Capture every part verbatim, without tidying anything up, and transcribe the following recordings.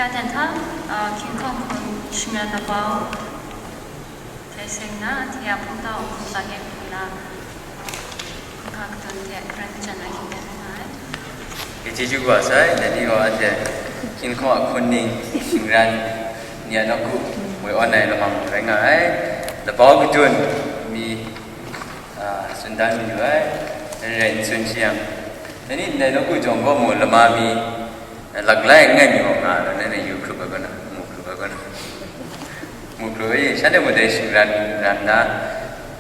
Ya dan hta, uh, King Kong Hkun shingran labau hte seng na, anhte a hpungtau hkungga e hpung la, hkungga katun hte pran majan na hkying dan rai nga ai. Chyeju kaba sai, dai ni gaw anhte King Kong a hkun ning shingran ni a nawku woi awn ai lamang rai nga ai. Labau katun mi, ah, tsun dan mayu ai. Dai rai n tsun shi yang, dai ni ndai nawku jawng gaw mu lama mi, eh, laklai n ngai mi gaw nga ai, dai ni yu hkrup ai kaw na, mu hkrup ai kaw na. Mu hkrup ai, shanhte mung dai shingran ram na,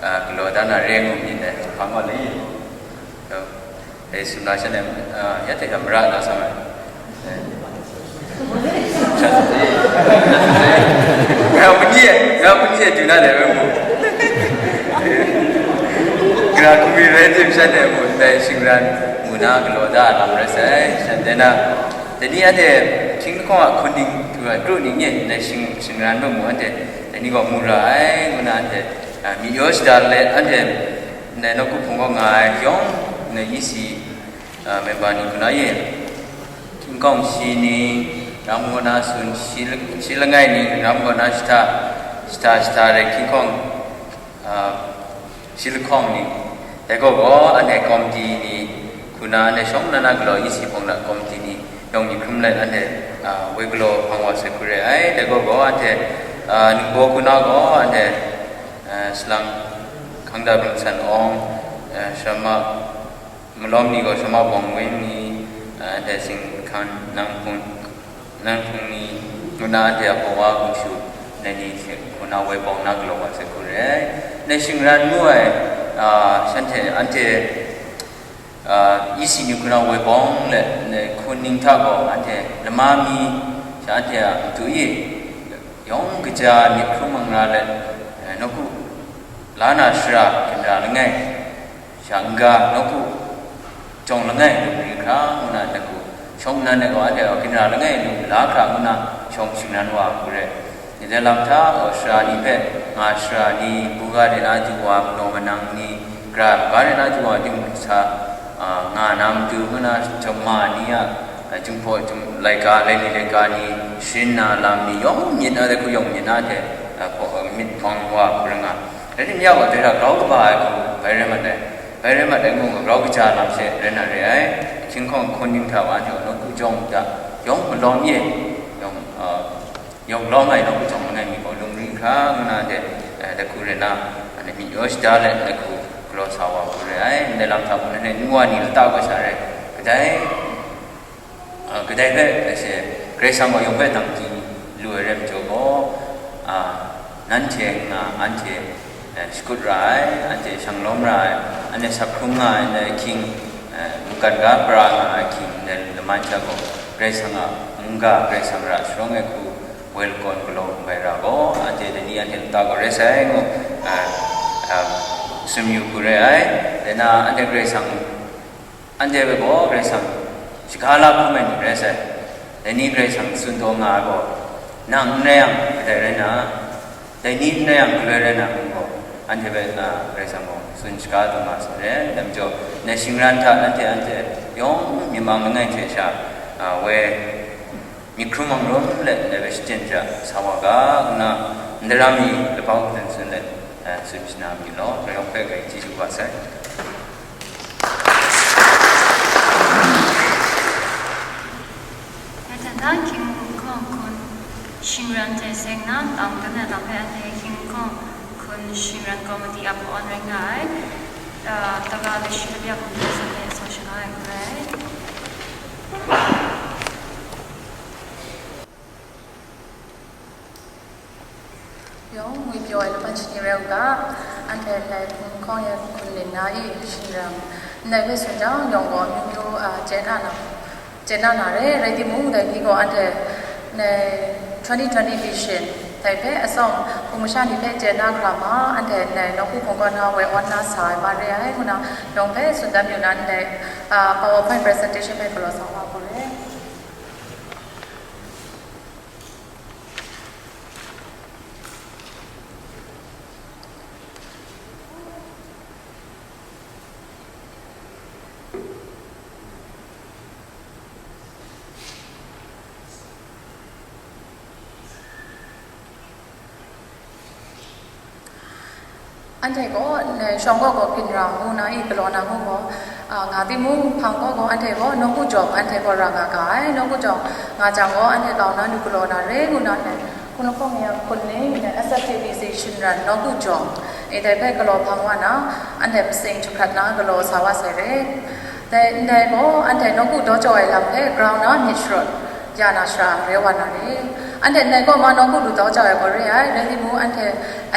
ah, galaw da na re ngu myit dai, hpang gaw lai. So, eh, sumla shanhte, ah, ya hte hkra mara na sa mai. Shanhte, nga puni e, nga puni e du na dai bai mu. Gara hkumi rai tim shanhte mu, dai shingran mu na galaw da lam rai sai, shanhte na. Dai ni anhte King Kong a hkun ning, kru ning e, dai shing-, shingran mu anhte, dai ni gaw mu ra ai, ngu na anhte, ah, myi yaw shada let, anhte, dai nawku hpung gaw nga ai, yawng, dai E C, ah, member ni hku na ye, King Kong shi ni, ram kaw na sun, shi la-, shi langai ni, ram kaw na shata, shata, shata rai King Kong, ah, shi lahkawng ni, dai gaw gaw, anhte komiti ni, hku na anhte shawng nna na galaw E C hpawng na komiti ni, yawng myit hkrum let anhte, ah, woi galaw hpang wa sai hku re ai, dai gaw gaw, anhte, ah, ningbaw hku na gaw, anhte, ah, salang hkangda bungsan awng, ah, sharama, malawm ni gaw sharama bawng wen ni, ah, anhte singhkan nang hpung, nang hpung ni, ngu na anhte a hpawa hkum shu, dai ni hte hku na woi bawng na galaw wa sai hku re ai. Dai shingran ngu ai, ah, shanhte, anhte, ah, E C ni hku na woi bawng let, dai hkun ning hta gaw anhte lama mi, sha anhte a matu e, yawng kaja myit hkrum mangra let, eh, nawku la na shara ginra langai, sha n-ga nawku jawng langai lu mari hkra ngu na, dai hku shawng nnan ai gaw, anhte gaw ginra langai lu la hkra ngu na shawng shingran wa hku re. Ndai lam hta gaw, sara ni hpe nga, sara ni, buga de na du wa, manaw manang ni, gara buga de na du wa, ting sa, a, nga na matu ngu na, jawma ni a, a, jinghpaw jing-, laika, laini laika ni, sharin na lam ni, yawng myit na, dai hku yawng myit na hte, a, hpaw-, a, myit hpang wa hku rai nga. Rai timung, ya gaw, dai hta grau kaba ai hku bai rai mat ai. Bai rai mat ai mung, grau kaja lam she rai na re ai. Hkying hkawng hkun ning hta wa, anhte gaw nawku jawng hta yawng malawm ye, yawng, a, yawng lawm ai nawku jawng langai mi gaw lu mari hkra ngu na de, eh, dai hku rai na, anhte myi yaw shada let dai hku galaw sa wa hku re ai. Ndai lam hta mung, nanhte nu wa ni lata kau sha rai, kadai, ah, kadai hpe, eh, she, Karai Kasang gaw yawng hpe dang di lu ai rai majaw gaw, ah, nanhte nga, anhte, eh, shakut ra ai, anhte shang lawm ra ai, anhte sap hkrum nga ai ndai ahkying, eh, mungkan ga pra nga ai ahkying ndai laman hta gaw, Karai Kasang a mungga, Karai Kasang ra sharawng ai hku woi lakawn galaw n bai ra gaw, anhte dai ni anhte lata gaw rai sai ngu, ah, ah, tsun yu hku re ai. Dai na anhte Karai Kasang, anhte hpe gaw Karai Kasang shaga la hkrum ai ni rai sai. Dai ni Karai Kasang tsun taw nga ai gaw, nang n rai yang, kadai rai na, dai ni n rai yang, galoi rai na, ngu gaw, anhte hpe, a, Karai Kasang gaw tsun shaga taw nga sai re. Dai majaw, ndai shingran hta nanhte, anhte yawng myit mang langai hte sha, a, woi myit hkrum manrum let, ndai hpe shachyen hta sa wa ga, ngu na, ndai lam ni labau hkrum tsun let, a, tsun shana mi law, Karai Kasang hpe grai chyeju kaba sai. Rai hten hta, King Kong Hkun shingran hte seng na, tang dun ai lam hpe anhte King Kong Hkun shingran komiti a hpawn rai nga ai, ah, daga lashi labyak hkum hte sa hte sau shaga ai hku rai. Yawng ngwi pyaw ai laban shani rai u ga, anhte ndai hpung hkawng ya hkun nin na i shing ram, ndai hpe tsun jang, yawng gaw amyu myu, a, chye na na, chye na na re, rai timung, dai ni gaw anhte ndai twenty twenty vision, dai hpe atsawm hpung masha ni hpe chye na hkra ma, anhte ndai nawku hpung kaw na woi awn na sa ai ma re ai, ngu na yawng hpe tsun dan yu na, ndai, a, PowerPoint presentation hpe galaw sa wa hku re. Anhte gaw ndai shawng kaw gaw ginra ngu na i galaw na ngu gaw, a, nga timung, hpang kaw gaw anhte gaw nawku jawng anhte gaw ra nga ga ai. Nawku jawng nga jang gaw anhte kau na lu galaw na re ngu na ndai, hkun lahkawng ya hkun ning ndai S F K B C shingran nawku jawng e dai hpe galaw hpang wa na, anhte masing jahkrat na galaw sa wa sai re. Dai ndai gaw anhte nawku daw jau ai lam hpe grau na myit sharawt ya na shara re wa na re. Anhte ndai kaw ma nawku lu daw jau ai gaw re ai, rai timung anhte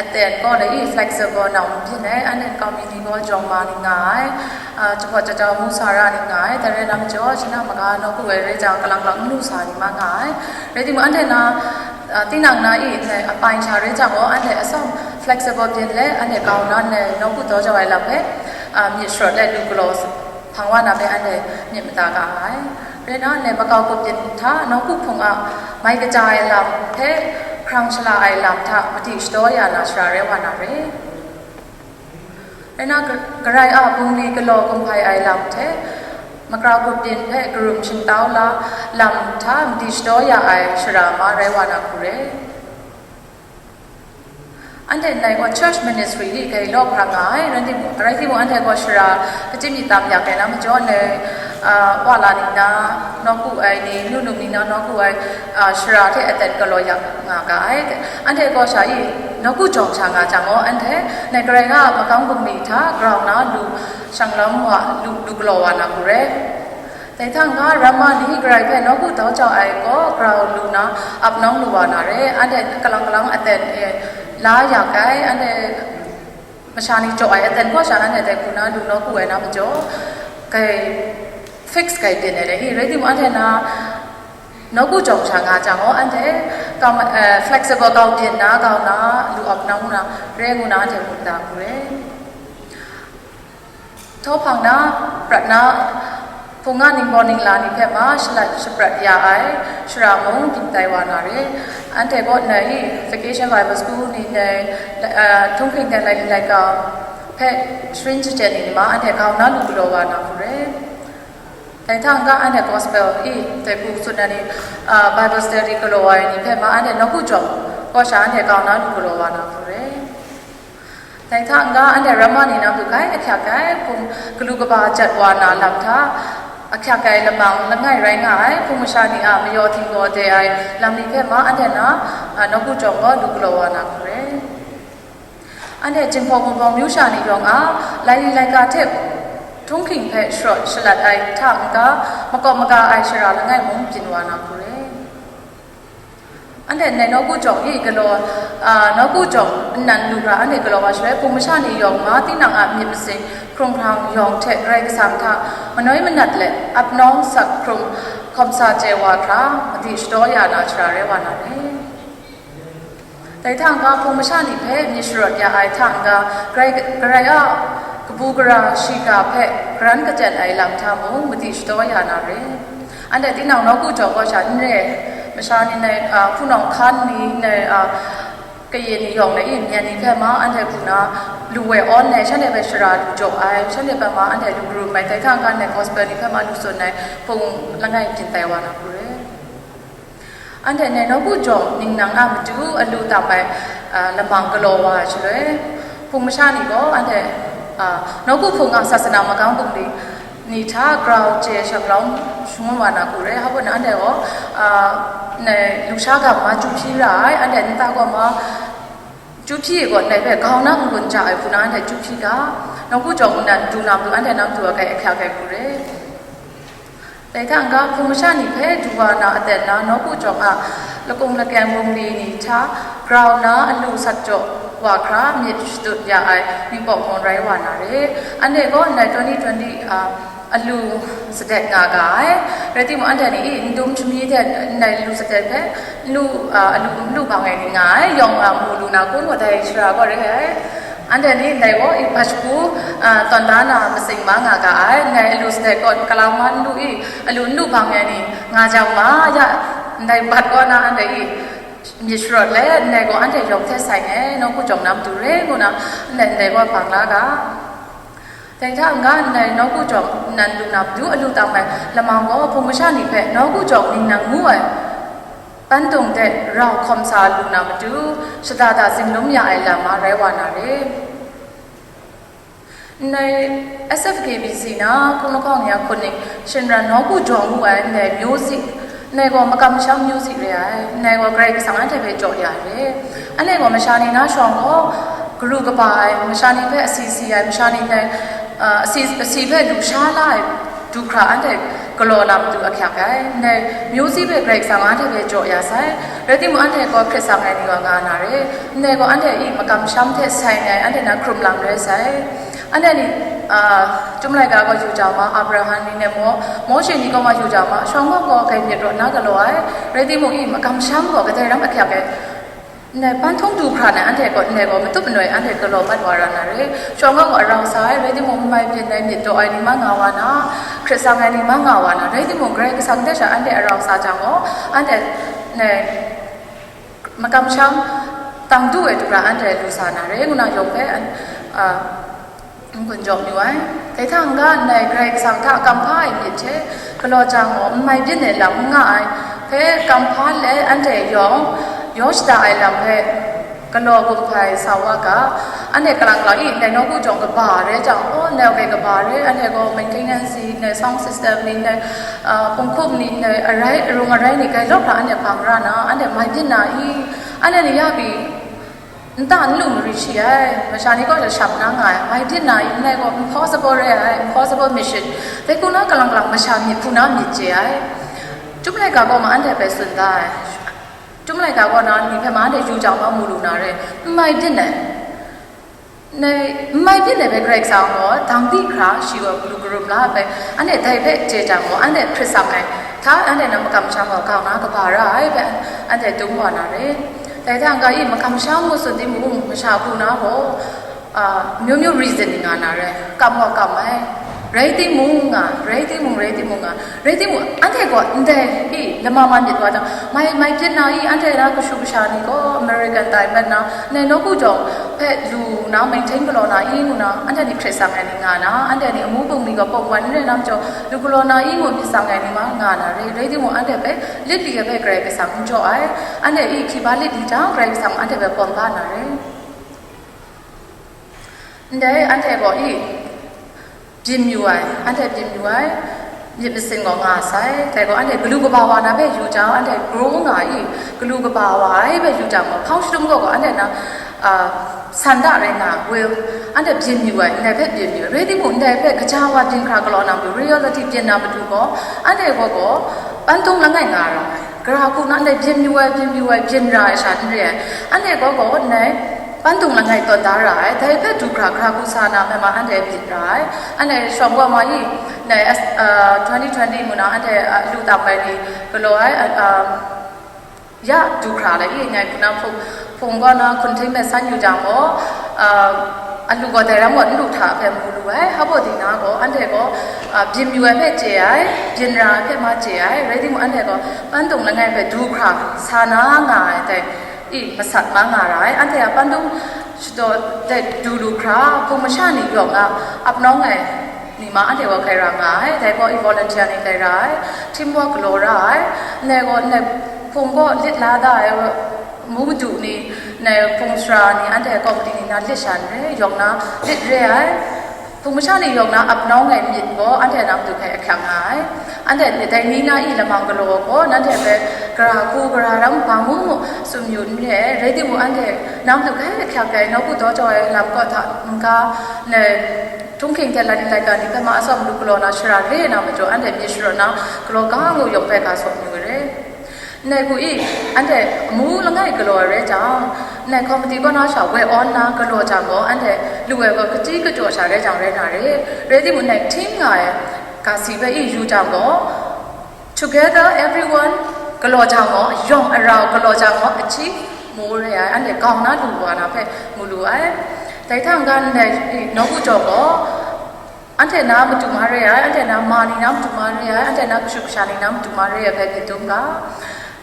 aten kaw lai i flexible nau n byin ai, anhte nkau mi ni gaw jawng ma ni nga ai, a, jahpawt jahjau mu sa ra ni nga ai, dai rai na majaw, shana maga nawku ai rai jang, kalang kalang n lu sa ni ma nga ai. Rai timung, anhte na, a, tinang na i ndai apai sha rai jang gaw, anhte atsawm flexible byin let, anhte kau na ndai nawku daw jau ai lam hpe, a, myit sharawt let lu galaw hpang wa na hpe anhte myit mada ga ai. Rai nna, ndai makau grup yin hta nawku hpung a mai kaja ai lam hpe hkrang shala ai lam hta madi shadaw ya na shara rai wa na re. Rai nna, Ka-, Karai a bungli galaw gumhpai ai lam hte makau grup yin hpe karum shingtau la lam hta madi shadaw ya ai shara ma rai wa na hku re. Anhte ndai gaw church ministry hte grai law hkra nga ai, rai timung, rai timung anhte gaw shara kachyi myit tam yak ai na majaw, ndai, a, wa la ningna nawku ai ni, nu num ningna nawku ai, a, shara hte aten galaw yak nga ga ai. Anhte gaw sha i nawku jawng sha nga jang gaw, anhte ndai Karai a makau bungli hta grau na lu shang lam wa, lu, lu galaw wa na hku re. Dai hta n-ga, ramma ni Karai hpe nawku daw jau ai gaw grau lu na ap nawng lu wa na re, anhte kalang kalang aten e la ya kai, anhte masha ni jaw ai aten kaw sha anhte dai hku na lu nawku ai na majaw, kai fix kai byin ai le i, rai timung, anhte na nawku jawng sha nga jang gaw, anhte kam, eh, flexible kau byin na, kau na lu ap nawng na re ngu na anhte mu da hku re. Htawhpang na, prat na, hpung a ningbaw ningla ni hpe ma shalat shaprat ya ai shara mung byin tai wa na re. Anhte gaw ndai i Vacation Bible School ni ndai, a, htunghking hte lai, laika hpe sharin shachyen ni ma anhte kau na lu galaw wa na hku re. Dai hta n-ga, anhte Gospel i dai hku tsun ai ni, a, Bible study galaw ai ni hpe ma anhte nawku jawng kaw sha anhte kau na lu galaw wa na hku re. Dai hta n-ga, anhte ramma ni nang du hkai ahkyak ai hpung galu kaba jat wa na lam hta, ahkyak ai lamang langai rai nga ai hpung masha ni a mayaw htinggaw de ai lam ni hpe ma anhte na, a, nawku jawng gaw lu galaw wa na hku re. Anhte Jinghpaw Wunpawng myu sha ni yawng a laili laika hte htunghking hpe sharawt shalat ai hta n-ga, makawp maga ai shara langai mung byin wa na hku re. Anhte ndai nawku jawng i galaw, a, nawku jawng nnan lu hkra anhte galaw wa shaloi, hpung masha ni yawng ma tinang a myit masin hkrung hkrang yawng hte Karai Kasang hta manoi manat let ap nawng sak hkrum hkawm sa chye wa hkra, madi shadaw ya na shara rai wa na re. Dai hta n-ga, hpung masha ni hpe myit sharawt ya ai hta n-ga, Karai, Karai a kabu gara shiga hpe karan kachyan ai lam hta mung madi shadaw ya na re. Anhte tinang nawku jawng kaw sha n re, masha ni ndai, a, hpunawng hkan ni ndai, a, kayin ni yawng na i, myen ni hpe ma anhte hku na lu woi awn ai, shanhte hpe shara lu jaw ai, shanhte hpe ma anhte lu karum ai, dai hta n-ga ndai gospel ni hpe ma lu tsun ai hpung langai byin tai wa na hku re. Anhte ndai nawku jawng ningnan a matu alu tam ai, a, lamang galaw wa ai shaloi, hpung masha ni gaw anhte, a, nawku hpung a sasana magam bungli ni hta grau chye shanglawm shangun wa na hku re. Hpa na anhte gaw, a, ndai lusha ga ma chyu hpyi ra ai, anhte nta gaw ma chyu hpyi gaw ndai hpe grau na n-gun ja ai hku na anhte chyu hpyi ga, nawku jawng nnan du na matu anhte na matu a kai ahkyak ai hku re. Dai hta n-ga, hpung masha ni hpe du wa na aten na nawku jawng a lakung lakyang bungli ni hta grau na alu sat jaw wa hkra myit shadut ya ai ningpawk mawn rai wa na re. Anhte gaw ndai twenty twenty, a, alu sadet nga ga ai. Rai timung, anhte ni i n dum shami hte ndai alu sadet hpe n lu, a, alu n lu hpang ai ni nga ai, yawng a mu lu na kun wa dai shara gaw re ai. Anhte ni ndai gaw i bat shagu, a, tawn da na masing ma nga ga ai, ndai alu sadet gaw kalang ma n lu i, alu n lu hpang ai ni nga jang ma ya, ndai bat kaw na anhte i myit sharawt let, ndai gaw anhte yawng hte sai ai, nawku jawng na matu re ngu na, ndai, ndai gaw hpang la ga. Dai hta n-ga, ndai nawku jawng nnan lu na matu alu tam ai lamang gaw, hpung masha ni hpe nawku jawng ningnan ngu ai, Pandung de rau hkawm sa lu na matu, shada da zinglum ya ai lam ma rai wa na re. Ndai S F K B C na, hkun lahkawng ya hkun ning, shingran nawku jawng wu ai ndai music, ndai gaw makam masham music re ai, ndai gaw Karai Kasang anhte hpe jaw ya re. Anhte gaw masha ni na shawng gaw, garu kaba ai, masha ni hpe asi si ai, masha ni ndai, ah, asi, asi hpe lu sha la ai, du hkra anhte galaw na matu ahkyak ai. Ndai music hpe Karai Kasang anhte hpe jaw ya sai. Rai timung, anhte gaw hkrit tsang ai ni wa nga na re. Ndai gaw anhte i makam masham hte sai ai, anhte na hkrum lang rai sai. Anhte ni, a, Chyum laika gaw yu jau ma, Abraham ni ne Mo-, Mawshe ni kaw ma yu jau ma, shawng gaw gaw grai myit rawt na galaw ai. Rai timung i makam masham gaw kadai ram ahkyak ai. Ndai hpan htung du hkra na anhte gaw, ndai gaw matut manoi anhte galaw mat wa ra na re. Shawng gaw gaw arau sa ai, rai timung, n mai byin ai myit daw ai ni ma nga wa na, hkrit tsang ai ni ma nga wa na, rai timung, Karai Kasang hte sha anhte arau sa jang gaw, anhte, ndai, makam masham tang du ai du hkra anhte lu sa na re, ngu na yawng hpe, an-, a, n-gun jaw mayu ai. Dai hta n-ga ndai Karai Kasang hta kamhpa ai myit hte galaw jang gaw, n mai byin ai lam n nga ai hpe kamhpa let anhte yawng yaw shada ai lam hpe galaw gumhpai sa wa ga. Anhte kalang kalang i, ndai nawku jawng kaba rai jang, oh, ndai wa kaba rai, anhte gaw maintenance ni, ndai sound system ni, ndai, ah, hpung hkup ni, ndai arai, arung arai ni, grai lawp hkra anhte hpang ra na, anhte mai byin na i, anhte ni ya pyi, nta n lu mari shi ai, masha ni kaw sha shap na nga ai, mai byin na i, ndai gaw impossible re ai, impossible mission. Dai hku na kalang kalang masha myit hku na myit chye ai. Chyum laika kaw ma anhte hpe tsun da ai. Chyum laika kaw na ni hpe ma anhte yu jang ma mu lu na re, n mai byin ai. Ndai, n mai byin ai hpe Karai Kasang gaw, dang di hkra shi gaw galu karum la ai hpe, anhte dai hpe chye jang gaw, anhte hkrit tsang ai hta, anhte na makam masham gaw, kau na kaba ra ai hpe, anhte dum wa na re. Dai hta n-ga i, makam masham ngu tsun timung, masha hku na gaw, a, myu myu reason ni nga na re, kam gaw kam ai, rai timung nga, rai timung, rai timung nga, rai timung, anhte gaw ndai i lama man myit wa jang, mai, mai byin na i, anhte na kashu kasha ni gaw American tai mat na, ndai nawku jawng hpe lu na, maintain galaw na i ngu na, anhte ni hkrit tsang ai ni nga na, anhte ni amu bungli gaw pawng wan n rai na majaw, lu galaw na i ngu myit tsang ai ni ma nga na re, rai timung, anhte hpe lit li ai hpe Karai Kasang n jaw ai, anhte i hkyi ba lit li jang, Karai Kasang anhte hpe pawm ba na re. Ndai anhte gaw i, byin yu ai, anhte byin yu ai, myit masin gaw nga sai, dai gaw anhte galu kaba wa na hpe yu jang, anhte grow nga i, galu kaba wa ai hpe yu jang gaw, hpang shadum gaw gaw anhte na, a, san da rai nga, will, anhte byin yu ai, ndai hpe byin yu ai, rai timung, ndai hpe kaja wa byin hkra galaw na matu, reality byin na matu gaw, anhte gaw gaw, pandung langai nga ra ai, gara hku na ndai byin yu ai, byin yu ai, byin ra ai sha n re ai, anhte gaw gaw, ndai, Pandung langai tawn da ra ai, dai hpe du hkra, hkra hku sa na hpe ma anhte myit ra ai. Anhte shawng wa ma i, ndai, uh, twenty twenty mung na anhte, uh, lu tam ai ni galaw ai, uh, um, ya du hkra lai i, ngai hku na hpung, hpung gaw na hkun hting hpe san yu jang gaw, uh, alu gaw dai ram gaw n lu hta hpe mu lu ai, hpa baw di na gaw, anhte gaw, uh, byin yu ai hpe chye ai, byin ra ai hpe ma chye ai, rai timung, anhte gaw pandung langai hpe du hkra sa na nga ai dai. I, masat ma nga ra ai, anhte a pandung shadaw de du lu hkra, hpung masha ni yawng a ap nawng ai ni ma anhte gaw hkai ra nga ai, dai gaw i volunteer ni hkai ra ai, teamwork galaw ra ai, ndai gaw ndai hpung gaw lit la da ai, mu madu ni, ndai hpung sara ni, anhte committee ni na lit sha n re, yawng na lit re ai. Hpung masha ni yawng na ap nawng ai myit gaw anhte na matu hpe ahkyak nga ai. Anhte dai ni na i lamang galaw gaw, nanhte hpe gara hku, gara ram, hpa ngu mu tsun yu n re ai, rai timung, anhte na matu hpe ahkyak ai, nawku daw jau ai lam kaw hta n-ga, ndai htunghking hte laika ni hpe ma atsawm lu galaw na shara re na majaw, anhte myit sharawt na galaw ga ngu yawng hpe ga sawm yu ai. Ndai hku i, anhte amu langai galaw ai rai jang, ndai committee kaw na sha woi awn na galaw jang gaw, anhte lu ai gaw kachyi kachyaw sha rai jang rai na re. Rai timung, ndai htim nga ai ga si hpe i yu jang gaw, together everyone galaw jang gaw, yawng arau galaw jang gaw, achyi mu re ai, anhte gaw na lu wa na hpe mu lu ai. Dai hta n-ga ndai i, nawku jaw gaw, Anhte na matu ma re ai, anhte na ma ni na matu ma re ai, anhte na kashu kasha ni na matu ma re ai hpe myit dum ga.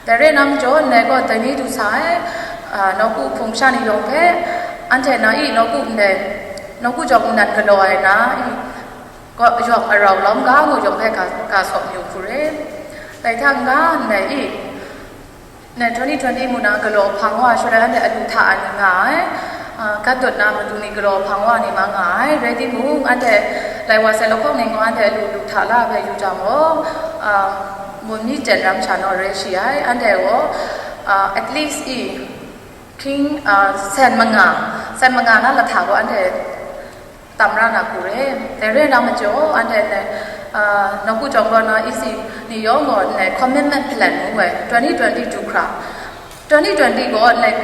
Dai re na majaw, ndai gaw dai ni du sa ai, a, nawku hpung sha ni yawng hpe, anhte na i nawku ndai, nawku jawng nnan galaw ai na i, gaw yawng arau lawm ga ngu yawng hpe ga, ga sawm yu hku re. Dai hta n-ga ndai i, Ndai twenty twenty mung na galaw hpang wa, shawlai anhte alu hta ai ni nga ai. Gat dut na matu ni galaw hpang wa ni ma nga ai, rai timung, anhte lai wa sai lahkawng ni gaw anhte lu lu hta la ai hpe yu jang gaw, mun mi jen ram sha naw rai shi ai, anhte gaw at least i hkying sen manga, sen manga na lahta gaw anhte tam ra na hku re. Dai re na majaw, anhte ndai nawku chyawm gaw na isi ni yawng gaw ndai commitment plan ngu ai, twenty twenty-two hkra, twenty twenty gaw ndai,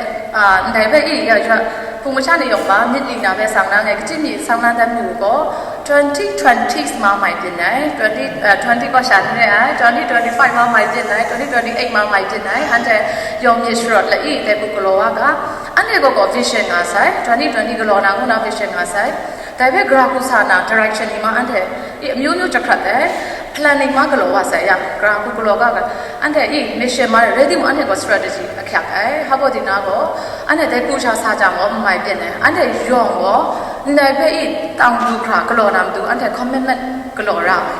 ndai hpe i ya ya, hpung masha ni yawng ma myit li na hpe sang na ngai, kachyi mi sang na dan mu gaw, twenty twenty ma mai byin ai, twenty twenty gaw sha n re ai, twenty twenty-five ma mai byin ai, twenty twenty-eight ma mai byin ai, anhte yawng myit sharawt la i, dai hku galaw wa ga, anhte gaw gaw vision nga sai, twenty twenty galaw na ngu na vision nga sai. Dai hpe gara hku sa na direction ni ma anhte i amyu myu jahkrat ai, planning ma galaw wa sai ya, gara hku galaw ga ga, anhte i mission ma rai timung anhte gaw strategy ahkyak ai, hpa baw di na gaw, anhte dai hku sha sa jang gaw n mai byin ai, anhte yawng gaw, ndai hpe i tang du hkra galaw na matu, anhte commitment galaw ra ai.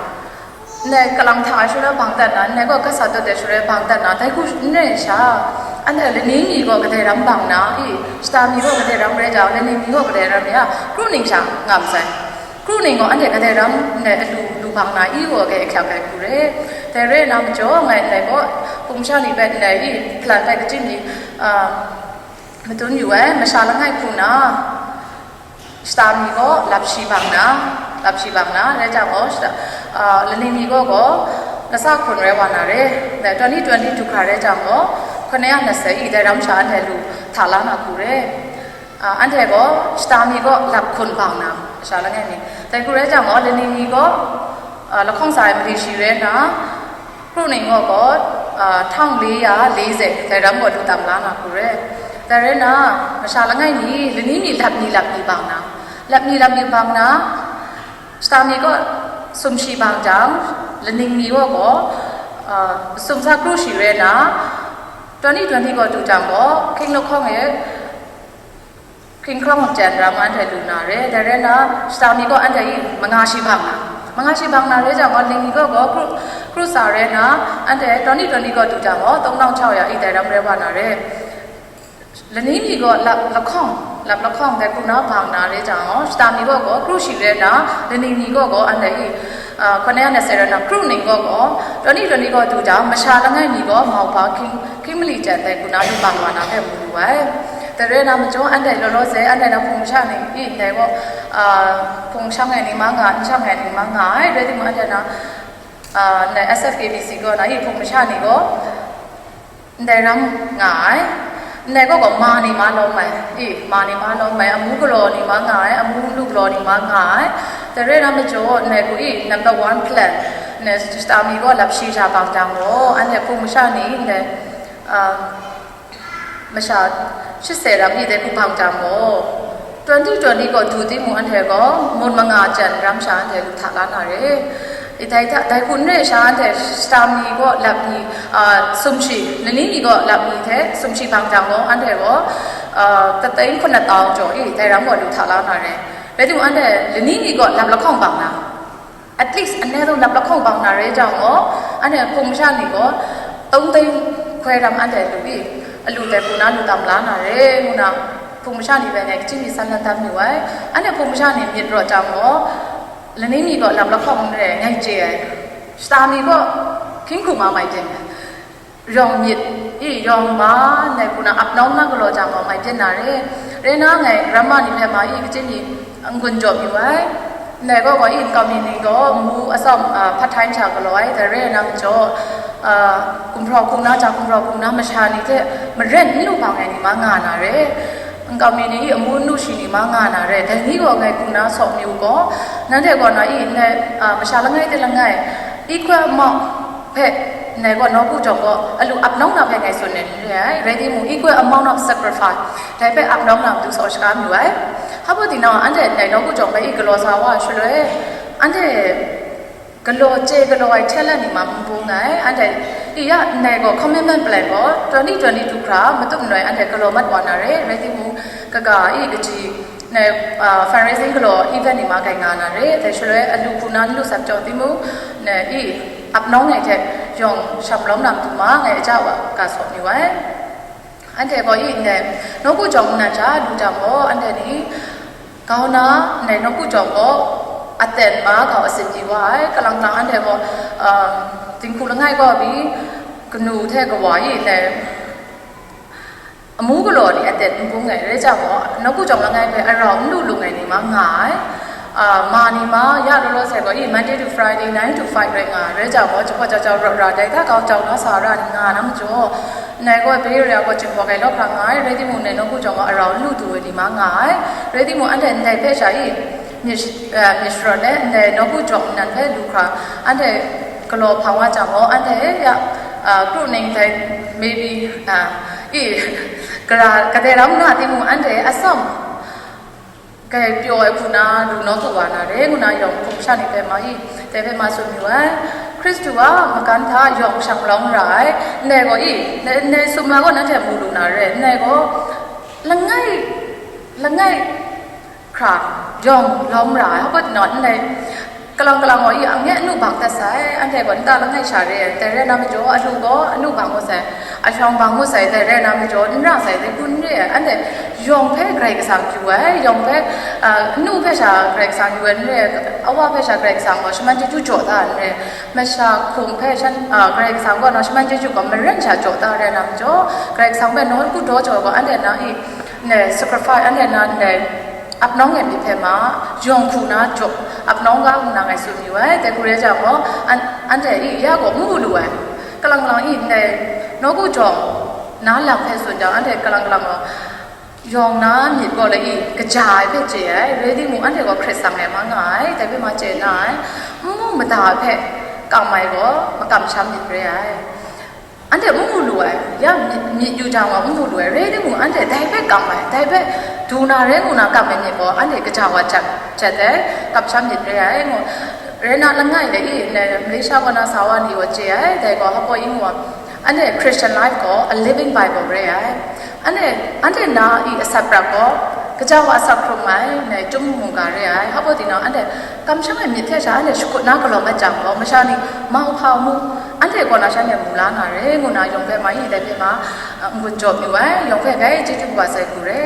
Ndai kalang hta ai shaloi bang dat na, ndai gaw kasa dawt ai shaloi bang dat na, dai hku n rai sha, anhte lani mi gaw kadai ram bang na i, shata mi gaw kadai ram rai jang, lani mi gaw kadai ram ya, kru ning sha ngam sai. Kru ning gaw anhte kadai ram ndai alu lu bang na i gaw gai ahkyak ai hku re. Dai re na majaw, ngai ndai gaw hpung masha ni hpe ndai i plan hpe kachyi mi, a, madun yu ai, masha langai hku na, shata mi gaw lap shi bang na, lap shi bang na, rai jang gaw, shata, a, lani mi gaw gaw, lasa hkun rai wa na re, dai twenty twenty-two hkra rai jang gaw, hkun ya na sai i, dai ram sha anhte lu hta la na hku re. A, anhte gaw, shata mi gaw lap hkun bang na, masha langai mi. Dai hku rai jang gaw, lani mi gaw, a, lahkawng sa ai mali shi rai na, kru ning gaw gaw, a, htang le ya le ze, dai ram gaw lu tam la na hku re. Dai rai na, masha langai mi, lani mi lap ni lap ni bang na, lap ni lap ni bang na, shata mi gaw sumshi bang jang, laning mi gaw gaw, a, sumsa kru shi rai na, twenty twenty gaw du jang gaw, hkying lahkawng e, hkying hkrawng jen ram anhte lu na re, dai rai na, shata mi gaw anhte i manga shi bang na, manga shi bang na rai jang gaw, laning mi gaw gaw kru, kru sa rai na, anhte twenty twenty gaw du jang gaw, tawng nang chau ya i dai ram rai wa na re. Lani mi gaw lap lahkawng, lap lahkawng dai hku na bang na rai jang gaw, shata mi gaw gaw kru shi rai na, laning mi gaw gaw anhte i, a, hkawt na ya na sai rai na, kru ning gaw gaw, twenty twenty gaw du jang, masha langai mi gaw mauhpa hkying, hkying mali jen dai hku na lu bang wa na hpe mu lu ai. Dai rai na majaw, anhte law law se, anhte na hpung masha ni i ndai gaw, a, hpung shang ai ni ma nga, n shang ai ni ma nga ai, rai timung anhte na, a, ndai S F K B C gaw na i hpung masha ni gaw, ndai ram nga ai. Ndai gaw gaw ma ni ma lawm ai, i, ma ni ma lawm ai, amu galaw ni ma nga ai, amu lu galaw ni ma nga ai. Dai rai na majaw, ndai gaw i, number one plan, ndai shata mi gaw lap shi sha bang jang gaw, anhte hpung masha ni, ndai, um, masha shit sai ram ni dai hku bang jang gaw, twenty twenty gaw du timung anhte gaw, mun manga jan ram sha anhte lu hta la na re. I dai hta, dai hku n rai sha anhte shata mi gaw lap ni, a, sumshi, lani mi gaw lap ni hte sumshi bang jang gaw, anhte gaw, a, tateng hkun na tau jaw i, dai ram gaw lu hta la na re. Rai timung anhte lani mi gaw lap lahkawng bang na, at least, ane zong lap lahkawng bang na rai jang gaw, anhte hpung masha ni gaw, tawng dai hkoi ram anhte lu i, alu dai hku na lu tam la na re, ngu na, hpung masha ni bai ngai kachyi mi san lan tam yu ai. Anhte hpung masha ni myit rawt jang gaw, lani mi gaw lap lahkawng n rai, ngai chye ai. Shata mi gaw, hkying hku ma mai ten ai. Yawng myit i yawng ma, ndai hku na ap nawng na galaw jang gaw mai byin na re. Rai na ngai ramma ni hpe ma i kachyi ni n-gun jaw yu ai. Ndai gaw gaw i nkau mi ni gaw ngu atsawm, a, part time sha galaw ai, dai re na majaw, a, gumhpraw hku na, ja gumhpraw hku na masha ni hte maren n lu hpang ai ni ma nga na re. Nkau mi ni i amu n lu shi ni ma nga na re. Dai ni gaw ngai hku na sawk mi u gaw, nanhte gaw na i ndai, a, masha langai hte langai, equal amount hpe, ndai gaw nawku jawng gaw, alu ap nawng na hpe ngai tsun ai n re ai, rai timung, equal amount of sacrifice, dai hpe ap nawng na matu saw shaga mayu ai. Hpa baw di na, anhte ndai nawku jawng hpe i galaw sa wa ai shaloi, anhte galaw chye galaw ai talent ni ma n bung ai, anhte i ya ndai gaw commitment plan gaw twenty twenty-two hkra matup nloi anhte galaw mat wa na re, rai timung, kaga i kaji, Ndai, a, fundraising galaw event ni ma kai nga na re, dai shaloi alu hku na n lu sat jaw timung, ndai i ap nawng ai hte yawng sham lawm na matu ma ngai aja wa ga saw ni wai. Anhte gaw i ndai Nawku jawng nnan sha lu jang gaw, anhte ni grau na ndai nawku jawng gaw aten ma grau asit di wa ai. Kalang kalang anhte gaw, um, dinghku langai kaw pyi, kanu hte kawa e ndai amu galaw ni aten n bung ai, rai jang gaw, nawku jawng langai hpe arau n lu lung ai ni ma nga ai. Ah, ma ni ma, ya law law sai gaw, i, Monday to Friday, nine to five rai nga ai, rai jang gaw, jahpawt jau jau rawt ra, dai hta grau jau na sa ra ni nga na majaw, ndai gaw, Bay Area gaw, Jinghpaw Kai law hkra nga ai, rai timung, ndai nawku jawng gaw arau n lu du ai ni ma nga ai, rai timung, anhte ndai hpe sha i, myit, eh, myit sharawt let, ndai nawku jawng nnan hpe lu hkra, anhte galaw hpang wa jang gaw, anhte ya, ah, kru ning dai, maybe, ah, i, gara, kadai ram nga timung, anhte atsawm, kai pyaw ai hku na lu nawku wa na re, ngu na yawng hpung sha ni hpe ma i, dai hpe ma tsun yu ai. Hkristu a magan hta yawng shang lawng ra ai, ndai gaw i, ndai, ndai sumla gaw nanhte mu lu na re, ndai gaw langai, langai hkra yawng lawm ra ai, hpa pyi na, ndai kalang kalang gaw i, anhte anu bang dat sai, anhte gaw nta langai sha re ai, dai rai na majaw, alu gaw anu bang ngut sai, ashawng bang ngut sai, dai rai na majaw, n ra sai, dai hku n re ai, anhte yawng hpe Karai Kasang yu ai, yawng hpe, a, anu hpe sha Karai Kasang yu ai n re ai, awa hpe sha Karai Kasang gaw shaman chyeju jaw da ai n re ai, masha hkum hpe shan, a, Karai Kasang gaw na shaman chyeju gaw maren sha jaw da ai rai na majaw, Karai Kasang hpe nawku daw jaw gaw, anhte na i, ndai sacrifice, anhte na ndai ap nawng ai myit hpe ma, yawng hku na jaw, ap nawng ga nna ngai tsun yu ai, dai hku rai jang gaw, an-, anhte i ya gaw n mu lu ai, kalang kalang i ndai nawku jawng na lam hpe tsun jang, anhte kalang kalang gaw, yawng na myit gaw lai i, kaja ai hpe chye ai, rai timung, anhte gaw hkrit tsang ai ma nga ai, dai hpe ma chye na ai, n mu mada ai hpe kam ai gaw, makam sham myit re ai. Anhte n mu lu ai, ya myit, myit yu jang gaw n mu lu ai, rai timung, anhte dai hpe kam ai, dai hpe du na rai ngu na kam ai myit gaw, anhte kaja wa jat, jat ai, kamsham myit re ai, ngu, rai na langai de i, ndai Malaysia kaw na sa wa ni gaw chye ai, dai gaw hpa i ngu ai, anhte Christian life gaw a living Bible re ai, anhte, anhte na i asak prat gaw, kaja wa asak hkrung ai, ndai chyum mungga re ai, hpa tinang anhte kamsham ai myit hte sha anhte shakut na galaw mat jang gaw, masha ni mau hpa mu, anhte kaw na shanhte mu la na re, ngu na yawng hpe ma i, dai hpe ma, a, n-gun jaw mayu ai, yawng hpe grai chyeju kaba sai hku re.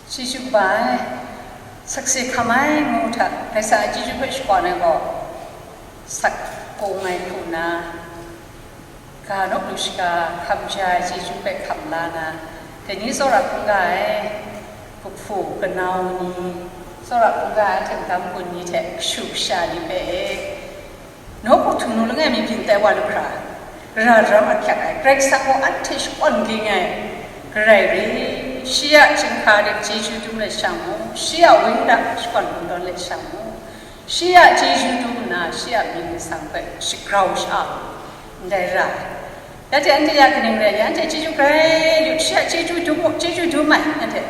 Chyeju kaba ai, sakse hkam ai ngu hta, Karai Kasang a chyeju hpe shakawn ai gaw, sak kung ai hku na, ga nawk lu shaga hkam ja ai chyeju hpe hkam la na, dai ni tsawra hkungga ai, kahpu kanau ni, tsawra hkungga ai hte magam gun ni hte kashu kasha ni hpe e, nawku htingnu langai mi byin tai wa lu hkra, gara daram ahkyak ai, Karai Kasang gaw anhte shakawn ging ai, Karai re, shi a chyinghka de chyeju dum let sha mu, shi a wundan shakawn kungdawn let sha mu, shi a chyeju dum nna, shi a mying lasang hpe shagrau sha mu, ndai ra ai. Ya hte anhte ya kaning rai, ya anhte chyeju grai yu, shi a chyeju dum mu, chyeju dum ai, anhte.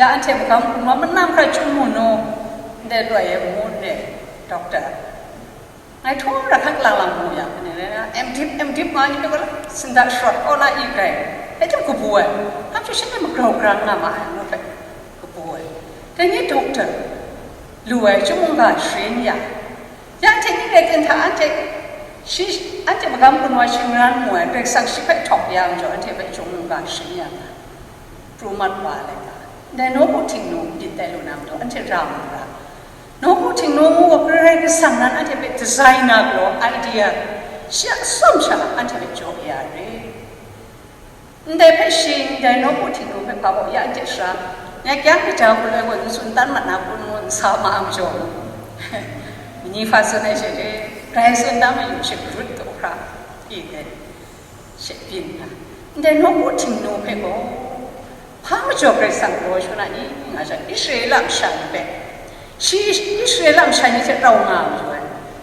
Ya anhte magam hkrum wa manang hkra chyum mu nu, ndai loi e mu nre, doctor. Ngai htaw ra hkak lang lang mu yang, ane rai na, M.Div, M.Div nga ni, sinda shawt kaw na i grai, e chyum kabu ai, hkam chyum shanhte magrau grang nga ma ai, ngu hpe kabu ai. Dai ni doctor lu ai, chyum mungga sharin ya, ya anhte ni rai ten hta, anhte shi, anhte magam hkrum wa shingran mu ai, Karai Kasang shi hpe htawk ya majaw, anhte hpe chyum mungga sharin ya nga. Pru mat wa ai laika, ndai nawku htingnu byin tai lu na matu, anhte ra mu ra. Nawku htingnu ngu gaw Karai Kasang nan anhte hpe design na galaw, idea, shi a atsawm sha anhte hpe jaw ya re. Ndai hpe shi, ndai nawku htingnu hpe hpa gaw ya anhte sara, ngai kyang kaja hku loi gaw n tsun tan mat na kun ngu n sa ma ai majaw, mani hpa tsun ai she re, grai tsun da mayu she, garut daw hkra, i dai. She byin nga, ndai nawku htingnu hpe gaw, hpa majaw Karai Kasang galaw shangun na ni, nga jang, Israela masha ni hpe, shi Israela masha ni hte rau nga ai majaw,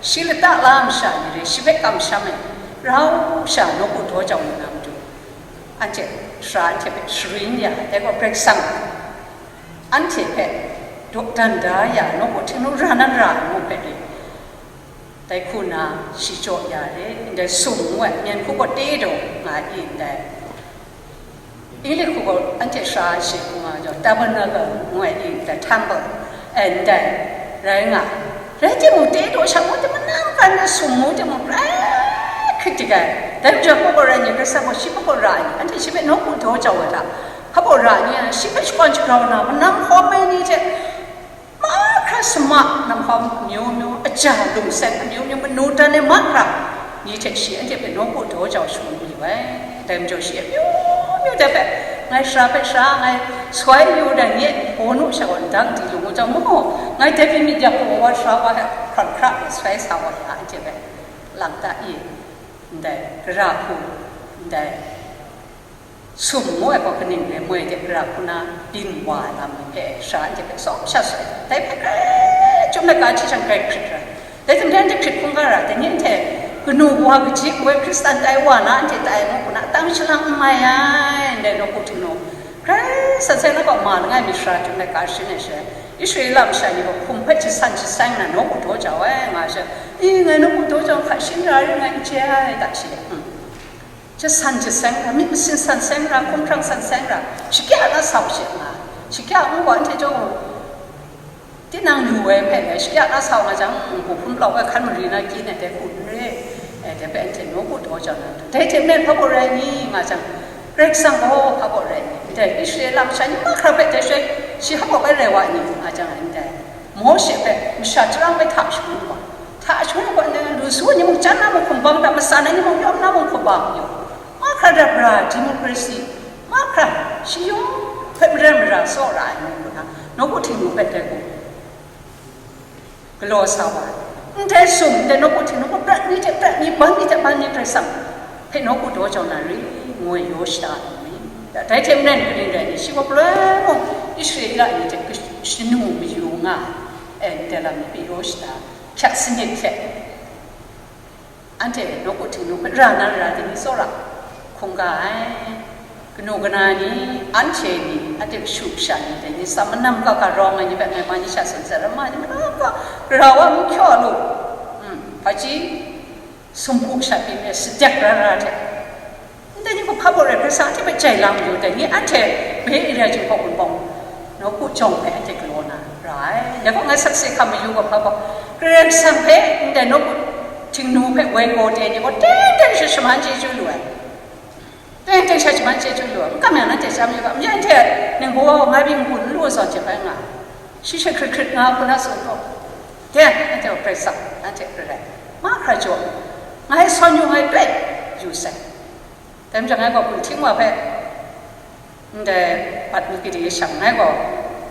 shi lata la ai masha ni re, shi hpe kamsham ai, rau sha nawku daw jau lu na matu, anhte sara anhte hpe sharin ya, dai gaw Karai Kasang anhte hpe daw dan da ya, nawku htingnu ra nan ra ai ngu hpe ri. Dai hku na, shi jaw ya re, ndai sum ngu ai, myen hku gaw te daw nga ai ndai. English hku gaw anhte sara shi hku nga jaw, tabernacle ngu ai ndai, temple, eh, ndai rai nga. Rai timung, te daw sha ngu timung, nang hkan na sum ngu timung, grai hkrit dik ai. Dai majaw, hpa gaw rai ni, Karai Kasang gaw shi hpa gaw ra ai ni, anhte shi hpe nawku daw jau ai hta, hpa gaw ra ai ni, shi hpe shakawn shagrau na, manam hkawm ai ni hte, mahkra sama, namhpa myu myu, aja lungseng amyu myu, manu dan ai mahkra ni hte shi anhte hpe nawku daw jau shangun mayu ai. Dai majaw shi amyu myu dai hpe, ngai sara hpe sara, ngai soi yu dai ni, hpawnu sha gaw ndang di lu ngu jang mu, ngai dai pyi myit yak gaw wa sara wa hpe hkrat hkra soi sa wa ya, anhte hpe lang ta i, ndai gara hku, ndai Sum ngu ai gaw kaning re moi de, gara hku na byin wa ai lam ni hpe sara anhte hpe tsawm sha soi, dai hpe grai chyum laika hti jang grai hkrit ra. Dai hte maren anhte hkrit hkungga ra, dai ni anhte kanu wa kaji ngu ai Hkristan tai wa na anhte tai ngu hku na tang shalang n mai ai, ndai nawku htingnu, grai san seng na gaw ma langai mi sara chyum laika sharin ai sha, Israela masha ni gaw hkum hpe jasan jaseng na nawku daw jau ai, nga ai sha, i, ngai nawku daw jau hka sharin ra ring ngai n chye ai, ta shi, hmm. Jasan jaseng ra, myit masin san seng ra, hkumhkrang san seng ra, shakya na sau she nga, shakya ngu wa anhte chyawm u, tinang lu ai hpe le, shakya na sau nga jang, nhku hpun plau ai hkan mari na kyi na dai hku n re, eh, dai hpe anhte nawku daw jau na, dai hte maren hpa baw rai ni, nga jang, Karai Kasang gaw hpa baw rai ni, ndai Israela masha ni mahkra hpe dai shaloi shi hpa baw rai wa ni, nga jang, ndai Mawshe hpe masha tarang hpe hta shangun wa, hta shangun wa, ndai lu su ai ni mung, chyan na mung hkum bang da, matsan ai ni mung, yawm na mung hkum bang yu, mahkra dap ra, democracy, mahkra, shi yawng hpe maren mara tsawra ai ngu nna, nawku htingnu hpe dai hku galaw sa wa ai. Ndai sum, ndai nawku htingnu gaw prat ni hte prat ni, ban ni hte ban ni Karai Kasang hpe nawku daw jau na ri, ngu ai yaw shada ai ni. Dai hte maren kaning rai ni, shi gaw galoi mung Israela ni hte shanu mayu nga ai, ndai lam ni hpe yaw shada, hpyak sanit hte anhte nawku htingnu hpe ra na ra dai ni tsawra hkungga ai. Kanu kana ni, anhte ni, anhte kashu kasha ni, dai ni tsam manam ga ga rawng ai ni hpe ngai ma ni sha tsun sai, ramma ni manam ga, gara wa n hkyaw lu, mm, hpaji, sumpu kasha pyi me, sadek ra ra hte, ndai ni gaw hpa baw rai, Karai Kasang anhte hpe jai la mayu, dai ni anhte bai area Jinghpaw Wunpawng nawku jawng hpe anhte galaw na ra ai. Dai gaw ngai sakse hkam mayu gaw hpa gaw, Karai Kasang hpe ndai nawku htingnu hpe woi gaw de ni gaw teng teng sha shaman chyeju lu ai. Teng teng sha shaman chyeju lu ai. N kam yang nanhte chyam yu ga, n rai nhtoi, ningbaw ngai byin n-gun n lu ai zawn hte bai nga, shi she hkrit hkrit nga hku na tsun gaw, de, nanhte gaw Karai Kasang, nanhte hkrit ai, mahkra jaw, ngai sawn yu, ngai pet yu sai. Dai majaw ngai gaw gun hting wa hpe, ndai bat mi gade shang ngai gaw,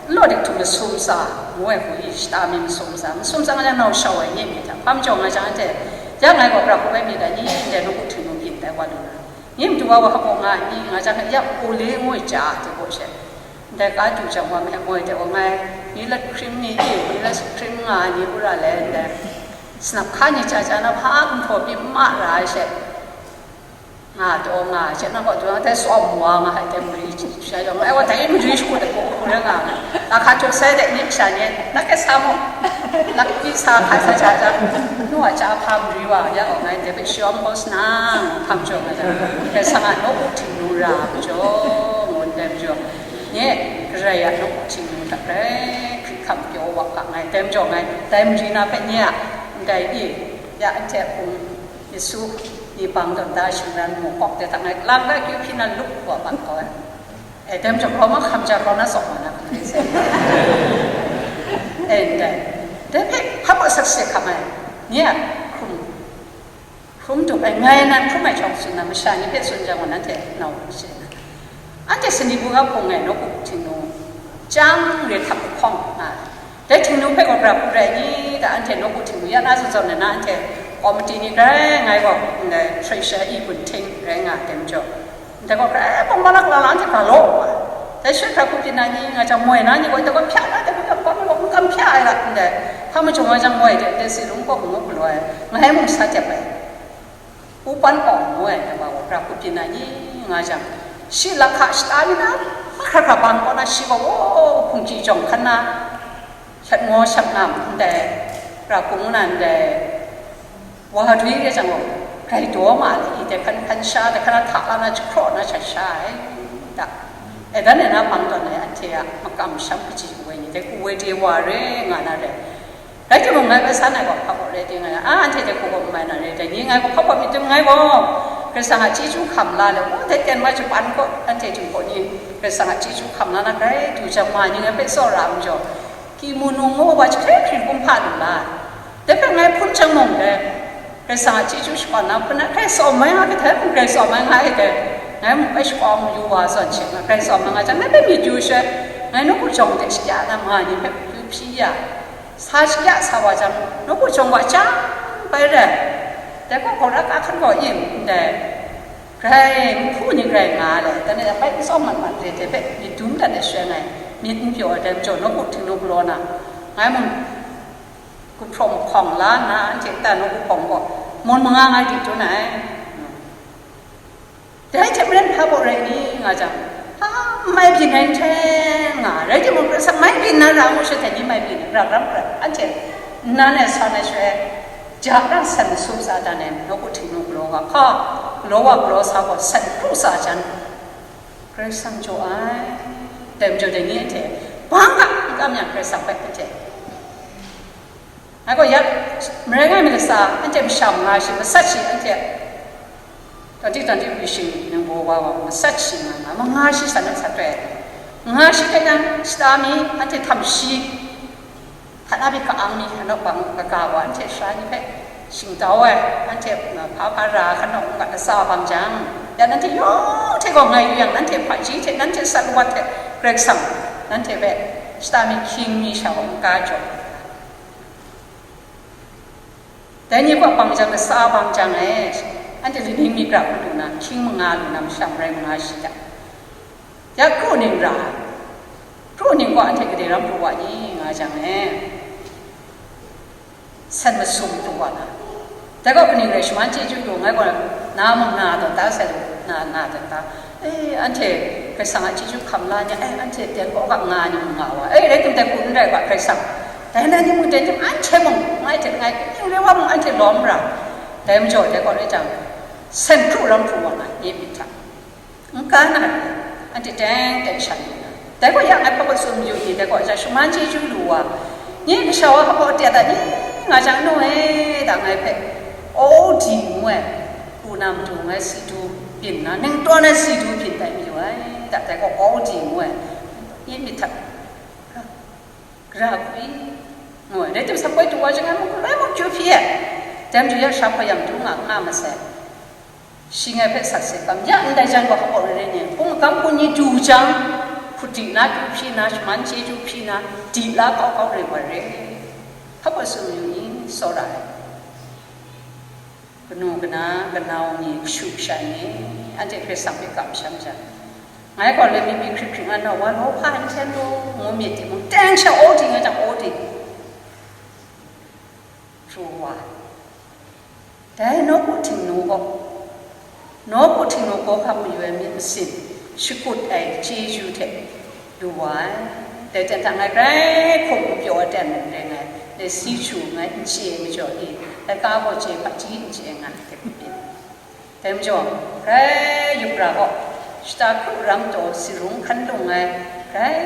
n law dik htum masum tsa ngu ai hku, i shata mi masum tsa, masum tsa nga jang nau shau ai nye myit hta, hpa majaw nga jang anhte, ya ngai gaw gara hku bai myit dai ni, ndai nawku htingnu byin tai wa lu na, nye matu wa wa hkap wa nga ai ni, nga jang ya u le ngu ai ja hte gaw she, ndai ka du jang wa me moi de wa ngai, ni lat hkrim ni, i, ni lat hkrim nga ai ni, wora le ndai sanap hka ni ja ja na hpa n htaw pyi n ma ra ai she, nga taw nga ai hte, nang kaw taw dai tsawm wa nga ai, dai mari sha yawng, ai wa dai mari shagu dai hku hku rai nga ai. Ahka jaw sai dai ni masha ni, na kai sa mu, na kai sa hkai sa ja ja, nu a ja hpa mari wa ya gaw, ngai dai hpe shawm gaw sanang hkam jaw nga jang, Karai Kasang a nawku htingnu ra majaw, ngu ndai majaw, nye Karai a nawku htingnu hta grai hkrit hkam pyaw wa ga ngai, dai majaw ngai dai mari na hpe nye a ndai i, ya anhte hpung Yesu ni bang tawn da shingran mu kawk de hta ngai lang da kyu hpyi na lup wa bang kau ai. E, dai majaw grau mahkam ja grau na tsawk wa na hkam de sai. E, ndai. Dai hpe hpa baw sakse hkam ai. Nye a hkrum, hkrum dup ai, ngai nan hkrum ai chyawm tsun na masha ni hpe tsun jang gaw, nanhte nau sharin na. Anhte sani bu ga hpung ai nawku htingnu, chyang re htak lahkawng nga ai. Dai htingnu hpe gaw gara hku rai ni ta, anhte nawku htingnu ya na zawn zawn na, anhte komiti ni grai ngai gaw, ndai treasurer i gun hting rai nga ai dai majaw, ndai gaw grai bawng malak la la anhte ga law wa ai. Dai shaloi gara hku byin na ni nga jang, moi na ni gaw, ndai gaw hpya na, dai gaw ya bawng gaw n kam hpya ai la, ndai hpa majaw nga jang, moi de, ndai si lung kaw hku ngu galaw ai, ngai mung sa tep ai. Upan Awng ngu ai, dai wa gaw gara hku byin na ni nga jang, shi lahka shata mi na, mahkra hkra bang kaw na, shi gaw, o, hpungji jawng hkan na, shat ngaw shat ngam ndai, gara hku ngu na ndai, wa dwi re jang gaw, grai daw ma ai, i dai hkan hkan sha, dai hkan hta la na jahkraw na shat sha ai, da. E, dan e na bang tawn ai, anhte a makam masham kaji woi ni, dai hku woi de wa re nga na re. Rai timung, ngai bai san ai gaw hpa baw rai ting ai, a, anhte dai hku gaw n mai na re, dai ni ngai gaw hpa baw myit tim ngai gaw, Karai Kasang a chyeju hkam la le, o, dai ten wa shapan gaw, anhte Jinghpaw ni Karai Kasang a chyeju hkam la na grai du jang ma ni ngai hpe tsawra ai majaw, Kimu nung ngu wa jahkring hkring kumhpa lu la ai. Dai hpe ngai hpun jang mung dai, Karai Kasang a chyeju shakawn na hpun na, grai tsawm mai nga, kadai mung grai tsawm mai nga ai dai, ngai mung bai shakawn yu wa zawn she, ngai grai tsawm mai nga jang, ngai hpe myit yu she, ngai nawku jawng de shakya na ma ni hpe yu hpyi ya. Sa shakya sa wa jang, nawku jawng wa chyang bai rai. Dai gaw, gaw ra ka hkan gaw yin ndai, Grai nhku ni grai nga ai, dan e bai n tsawm mat mat re, dai hpe myit dum dat ai shaloi ngai, myit n pyaw ai, dai majaw nawku htingnu galaw na, ngai mung gumhpraw mahkawng la nna, anhte nta nawku hpawng gaw, mun manga ngai di dun ai. Dai hte maren hpa baw rai ni nga jang, a, n mai byin ai nhteng nga, rai timung, Karai Kasang mai byin na ra ngu sha, dai ni mai byin ai, ra ram rai, anhte nnan e san ai shaloi, ja rang san masum sa dan ai, nawku htingnu galaw ga hka, galaw wa galaw sa gaw san kru sa jan, Karai Kasang jaw ai, dai majaw dai ni anhte, bang ga n kam yang Karai Kasang hpe anhte. Ngai gaw ya, marai ngai mi latsa, anhte masha manga shi, masat shi, anhte twenty twenty-three shing nang baw wa wa, masat shi nga nga, manga shi san nang sat rai. Manga shi hpe nang shata mi, anhte htam shi, hta na bi ka-ang mi, anawk bang kaga wa, anhte sara ni hpe shingtau ai, anhte hpa hpa ra, hkanawk mungga latsa bang jang, ya nanhte yawng hte gaw ngai yu yang, nanhte hpaji hte, nanhte sat lawat hte, Karai Kasang, nanhte hpe shata mi hkying mi sha wa n-ga jaw. Dai ni gaw bang jang, latsa bang jang e, anhte laning mi gra hku lu na, hkying manga lu na, masha marai manga shi hta, ya kru ning ra, kru ning gaw anhte gade ram pru wa ni nga jang e, san masum pru wa na, dai gaw kaning rai shaman chyeju lu, ngai gaw na mung na tawn ta sai lu, na, na tawn ta. E, anhte Karai Kasang a chyeju hkam la ni, e, anhte dai kaw ga nga ni mung nga wa, e, rai tim dai hku n rai ga, Karai Kasang, dai na ni mung dai tim, anhte mung, ngai hte ngai, ning re wa mung, anhte lawm ra, dai majaw, dai kaw rai jang, san hkru ram hkru wa na, nye myit hta, n ka na re, anhte teng teng shan lu na, dai gaw ya ngai hpa gaw tsun mayu ni, dai gaw ja shaman chyeju lu wa, nye kasha wa hpa gaw tya da ni nga jang, naw e, da ngai hpe, O D ngu ai, Hku na matu ngai si du byin na, ning tawn ai si du byin tai mayu ai, da, dai gaw O D ngu ai, nye myit hta, gara hku i, ngu ai, rai tim, sa poi du wa jang, ngai mung galoi mung kyu hpyi ai, dai majaw ya sha hpa yang du nga, nga masai, shi ngai hpe sat se kam, ya ndai jan gaw hpa gaw rai rai ni, hpung magam kun ni du jang, hkut di na, kyu hpyi na, shaman chyeju hpyi na, di la kau kau rai wa re, hpa gaw tsun mayu ni, tsawra ai. Kanu kana, kanau ni, kashu kasha ni, anhte Karai Kasang hpe kamsham jang, ngai gaw loi mi mi hkrit hkrit nga na wa, law hpa n hten law, ngu myit timung, teng sha O D nga jang, O D pru wa. Dai nawku htingnu gaw, nawku htingnu gaw hkam mayu ai myit masin, shakut ai chyeju hte, lu wa ai. Dai ten hta ngai grai hkum n pyaw ai ten mung rai ngai, dai si hku ngai n chye ai majaw i, laika gaw chye, hpaji n chye ai nga ai hte maren. Dai majaw, grai yup ra gaw, shata hkru ram taw, si rung hkan lung ai, grai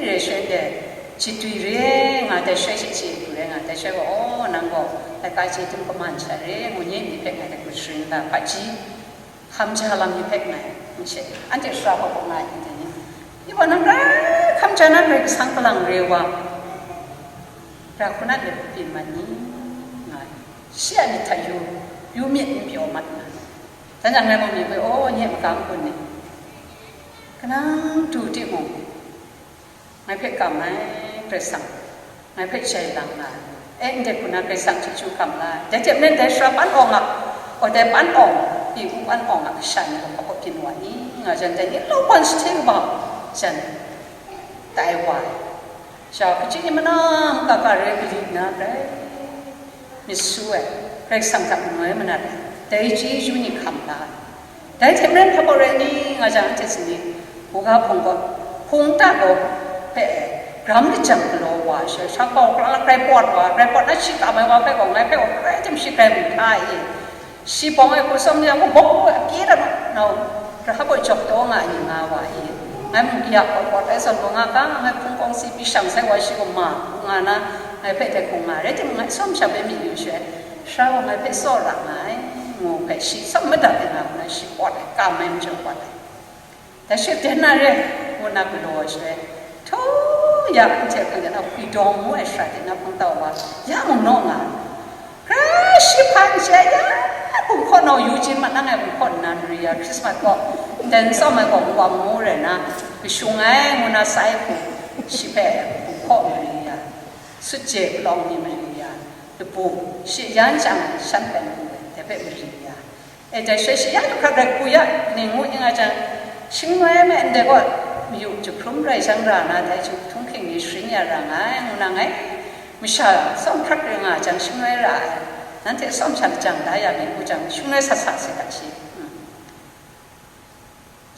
re ai shaloi de, jitwi re nga, dai shaloi she chye lu re nga, dai shaloi gaw, aw, nang gaw laika chye tim kaman sha re, ngu nye myit hpe ngai hte hkut sharin la, hpaji hkam ja lam ni hpe ngai n chye, anhte sara hkawhkam nga ai ni dai ni? Yu gaw, nang grai hkam ja na Karai Kasang kalang re wa, ra hku na let byin mat ni? Nga ai. Shi a myit hta yu, yu myit n pyaw mat nga. Dan jang ngai mung myit hpe, aw, nye magam kun ni, kanang du timung, ngai hpe kam ai, Karai Kasang, ngai hpe jai lang nga ai. E, ndai hku na Karai Kasang chyeju hkam la ai. Dai hte maren dai sara pan awng a, o, dai pan awng, pyi u pan awng a kasha ni gaw hpa gaw byin wa ni? Nga jan, dai ni law ban sahte kaba jan, tai wa ai. Sha hpaji ni mana maka ka re, kali nna grai myit su ai, Karai Kasang hta manoi manat ai, dai chyeju ni hkam la ai. Dai hte maren hpa gaw rai ni nga jang, anhte sini, buga hpung gaw, hpung ta gaw hpe gram lajang galaw wa ai shaloi, sha gaw hkra la grai pawt wa, grai pawt na shi kam ai wa hpe gaw, ngai hpe gaw grai tim shi grai mu hta i, shi bawng e hku tsawm ya, hku bawng e akye dat ma, nau, Rahab gaw jawk taw nga ai ni nga wa i, ngai mung kaya pawt pawt ai zawn gaw nga ga, ngai hpung kawng si pyi shang sai wa, shi gaw ma, nga na, ngai hpe dai hku nga, rai timung, ngai tsawm sha hpe myit yu shaloi, sara gaw ngai hpe tsawra nga ai, ngu hpe shi tsawm madat ai nga hku na, shi pawt ai, kam ai majaw pawt ai. Dai shaloi, dai na re, ngu na galaw ai shaloi, htaw ya, anhte hpang de na hkwi dawng ngu ai sara de na hpang tau wa, ya mung naw nga ai. Grai shi hpa n chye ai, ya, gumhkaw nau yu jin mat nang ai gumhkaw nna mari ya, Christmas gaw, ndai n tsawm ai gaw, nwang ngu rai na, kashung ai ngu na sai hku, shi hpe gumhkaw mari ya, sut je palawng ni mari ya, labu, shi yan chyang ai shan pen ngu ai, dai hpe mari ya. E, dai shaloi shi ya du hkra grai hku ya, Ngu ning a jang, shingnoi ai me ndai gaw, mayu jahkrum rai shang ra na dai, jahtum hkying ni sharin ya ra nga ai, ngu na ngai, masha tsawm hkrat rai nga a jang, shingnoi ra ai, nanhte tsawm sha lajang da ya mi, ngu jang, shingnoi sa sa se ga shi.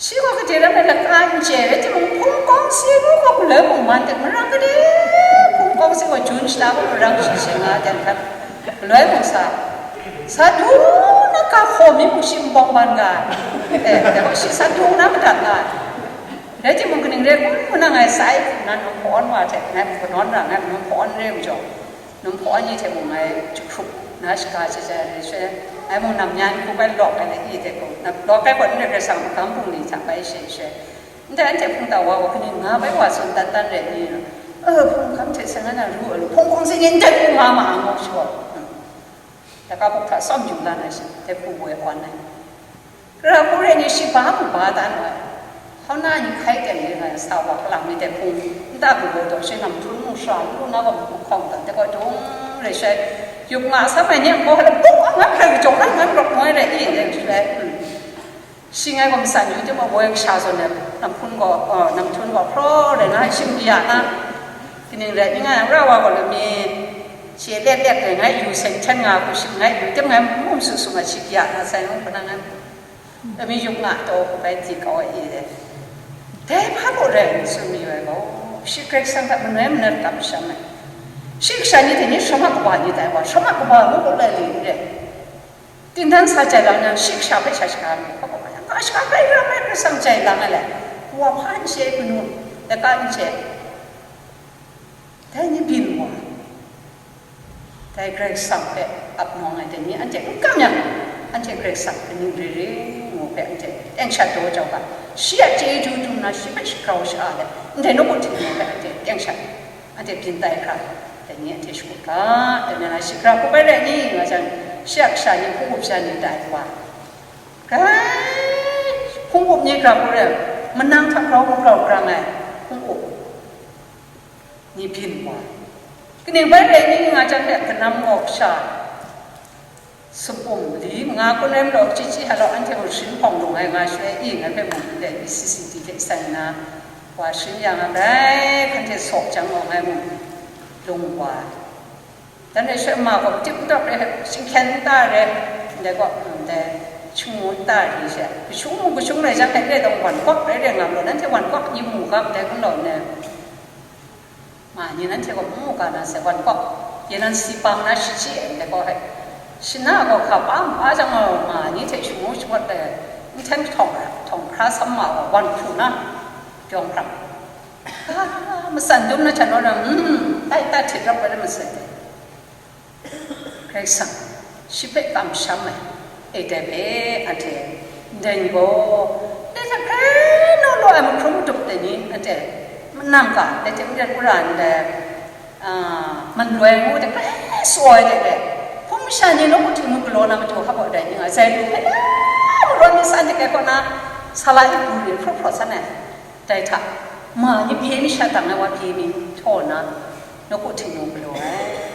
Shi gaw gade ram ai laka n chye rai timung, hpung kawng si ngu gaw galoi mung man de, marang gade, hpung kawng si gaw Jun shata gaw marang shi shi nga de hkat, galoi mung sa, sa du na ga hkaw mi mung shi n bawng ban ga, eh, dai gaw shi sa du na madat nga, rai timung, kaning rai kun, ngu na ngai sa ai hku nan hpawn wa hte, ngai hpawn ra, ngai hpawn re majaw, Num hpawn ni hte mung ngai jahkrup na shaga shaja re she, ngai mung nam nya n hku bai lawk ai le i hte gaw, na lawk ai gaw n rai Karai Kasang magam bungli hta bai she she, ndai anhte hpung tau wa gaw kaning nga bai wa tsun dan dan rai ni, e, hpung hkam hte seng na ru ai lu, hpung hkawng seng ni ndai hku nga ma ang gaw shaw, hmm. Laka buk hta tsawm yu la na shi, dai hku woi awn ai. Gara hku rai ni shi ba mu ba dan ai. Hkauna ni hkai teng ring ai sa wa kalang mi dai hpung, nta hku gaw daw shi nam htrun mu shara lu na gaw mu hkawng dan, dai gaw dung rai shai, yup nga sa mai ni ang gaw, hala buk a ngan hkrai kajawng ngan ngan rawk moi rai i, dai shai, hmm. Shi ngai gaw masan yu tim a, woi kasha zawn ai, nam hpun gaw, uh, nam htrun gaw hpraw rai na, shing ya na, kaning rai ni nga yang, ra wa gaw lami, shi let let rai ngai yu seng hten nga hku shing ngai yu tim ngai mu su su nga shi ya na sai ngai hpuna ngai. Lami yuk nga taw hku bai di kau ai i re. Dai hpa gaw rai n tsun mayu ai gaw, shi Karai Kasang hta manoi manat kamsham ai. Shi kasha ni dai ni shawm a kaba ni tai wa, shawm a kaba ngu gaw lai li n re. Dingdan sa jai lang yang, shi kasha hpe sha shaga mi hpa gaw, nga shaga rai ram ai Karai Kasang jai lang ai le, wa hpa n chye ai kanu, laka n chye. Dai ni byin wa, dai Karai Kasang hpe ap nawng ai dai ni anhte n kam yang, anhte Karai Kasang kaning re re ngu hpe anhte teng shat daw jau ga, shi a chyeju dum na, shi hpe shagrau sha-a let, ndai nawku htingnu hpe anhte teng shat, anhte byin tai hkra, dai ni anhte shakut ga, dai ni na shi hkra hku bai rai ni, nga jang, shi a kasha ni hpung up sha ni tai wa, grai hpung up ni hkra hku rai, manang hta grau hku grau grang ai hpung up ni byin wa. Kaning bai rai ni nga jang de, kanam ngawk sha, sumpu li manga kun rai majaw, chyi chyi halaw anhte mung sharin hpawng lung ai nga shwe i, ngai hpe mung ndai E C C D hte sai nna, wa sharin ya nga bai, hkan hte saw jang gaw ngai mung lung wa. Dan rai shwe ma gaw, tip n tawp rai, shinghkyen nta rai, ndai gaw, ndai, shingmu nta rai she, kashung mung kashung rai jang, hkai rai dawng wan kwak rai rai nga majaw, nanhte wan kwak ni mu ga, ndai kun law nna, ma ni nanhte gaw n mu ga na sai, wan kwak, ye nan si pang na shi chye ai ndai gaw, hai, shana gaw hka pa n pa jang gaw, ma ni hte shamu shawt ai, nhten htawng, htawng hkra sam ma gaw, wan hkru na, jawng hkrang, a, matsan dum na hta naw na, mm, tai ta htit rap ai masai dai. Karai Kasang, shi hpe kamsham ai, e dai hpe anhte, ndai ni gaw, dai hta hkrai naw law ai mahkrum madup dai ni, anhte, manam ga, dai hte maren wora ndai, a, manloi ngu dai hkrai tsaw ai dai hpe, hpung masha ni nawku htingnu galaw na matu hkap ai dai ni nga, zai lu hpe na, marawn ni san dai kaw na, sa la i bu ri hpraw hpraw san ai. Dai hta, ma ni bye mi sha dang ai wa bye mi htaw na, nawku htingnu galaw ai.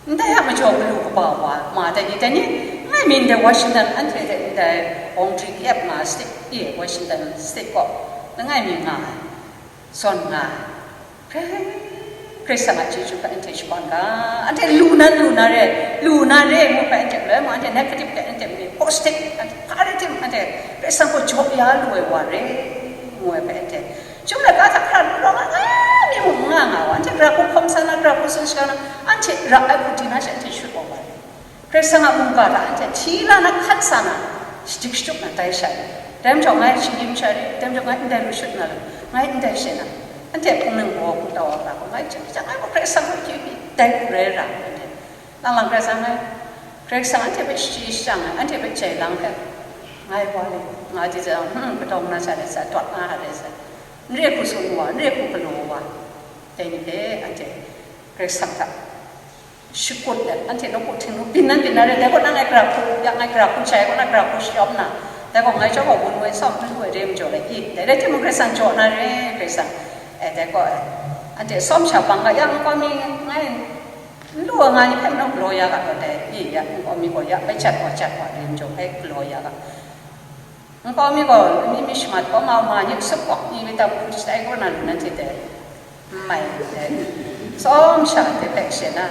Ndai a majaw galu kaba wa, ma dai ni, dai ni, langai mi ndai Washington, anhte hte ndai Hongri Kyiv nga state e, Washington state kaw, langai mi nga ai, zawn nga ai. Hkrai, Karai Kasang a chyeju hpe anhte shakawn ga, anhte lu nan lu na re, lu na re ngu hpe anhte galoi mung, anhte negative hte anhte positive, anhte hpa rai tim, anhte Karai Kasang gaw jaw ya lu ai wa re, ngu ai hpe anhte Chyum laika hta hkra lu rawng ai, a, mi mung n nga nga wa, anhte gara hku hkawm sa na, gara hku tsun shaga na, anhte ra ai hku di na she anhte shut wa wa ai. Karai Kasang a mungga hta anhte hti la na hkan sa na, shadik shatup na tai sha ai. Dai majaw ngai shinggyim sha ri, dai majaw ngai ndai lu shut na lu, ngai ndai she na, anhte hpung nang baw hku tau wa ga hku ngai chye jang, ngai gaw Karai Kasang hku chye pyi, dai hku rai ra, anhte. Lang lang Karai Kasang ngai, Karai Kasang anhte hpe shachye shajang ai, anhte hpe jai lang hpe, ngai wa le, nga di jang, hmm, kadawng na sha de sa, dawt na ha de sa, n re hku tsun wa, n re hku galaw wa, dai ni hpe anhte Karai Kasang hta shakut let, anhte nawku htingnu byin nan byin na re, dai kaw na ngai gara hku, ya ngai gara hku jai kaw na gara hku shayawm na, dai gaw ngai chyawm gaw wun woi tsawm n lu ai re majaw le i, dai rai timung Karai Kasang jaw na re, Karai Kasang, e, dai gaw, e, anhte tsawm sha bang ga, ya nkau mi ngai, N lu ai nga ni hpe mung galaw ya ga, gaw dai, e, ya, nkau mi gaw ya bai jat wa, jat wa, rim jaw bai galaw ya ga. Nkau mi gaw, mi mi shamat gaw, ma ma ni sup gaw, ni mi tam hku shatai gaw na lu nanhte dai. N mai dai. Tsawm sha de hpe she na,